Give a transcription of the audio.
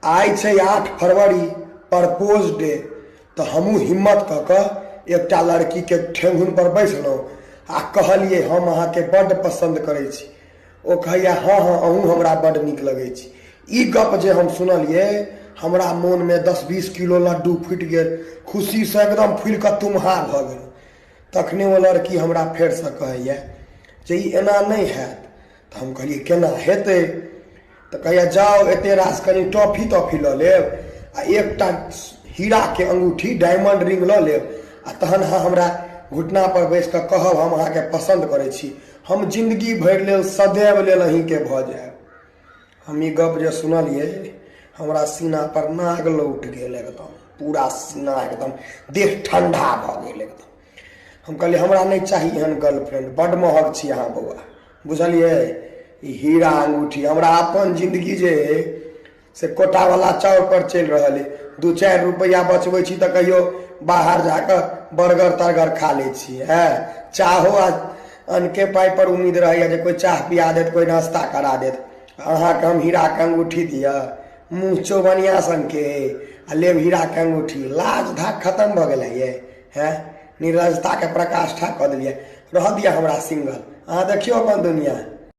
आइ छै 8 फरवरी propose day. तऽ हमहूँ हिम्मत कऽ कऽ एकटा लड़कीके ठेहुनपर बैसलहुँ आ कहलियै हम अहाँके बड्ड पसन्द करै छी। ओ कहैया हँ हँ अहूँ हमरा बड्ड नीक लगै छी। ई गप जे हम सुनलियै हमरा मोनमे 10-20 किलो लड्डू फूटि गेल, खुशीसँ एकदम फूलि कऽ तुम्हा भऽ गेल। तखने ओ लड़की हमरा फेरसँ कहैया जे ई एना नहि हैत। तऽ हम कहलियै केना हेतै? तऽ कहैया जाउ एते रास कनि टॉफी तॉफी लऽ लेब आ एकटा हीराके अंगूठी डायमंड रिंग लऽ लेब आ तहन अहाँ हमरा घुटना पर बैस कऽ कहब हम अहाँके पसन्द करै छी, हम जिन्दगी भरि लेल सदैव लेल अहीँके भऽ जायब। हम ई गप जे सुनलियै हमरा सीना पर नाग लौट गेल, एकदम पूरा सीना एकदम देह ठंडा भऽ गेल एकदम। हम कहलियै हमरा नहि चाही एहन गर्लफ्रेंड, बड्ड महग छी अहाँ बौआ, बुझलियै? ई हीरा अंगूठी हमरा अपन जिन्दगी जे अइ से कोटावला चाउर पर चलि रहल अइ। 2-4 रुपैआ बचबै छी तऽ कहियो बाहर जाकऽ बर्गर तर्गर खा लै छी। चाहो आ अनके पाइ पर उम्मीद रहैया जे कोइ चाह पिया देत, कोइ नाश्ता करा देत। अहाँके हम हीराके अंगूठी दिअ? मुँह चौबनिया सनके आ लेब हीराके अंगूठी? लाज धाक खतम भऽ गेलै ये। निर्लजताके प्रकाष्ठा कऽ देलियै। रहऽ दिअ हमरा सिंगल, अहाँ देखियौ अपन दुनिया।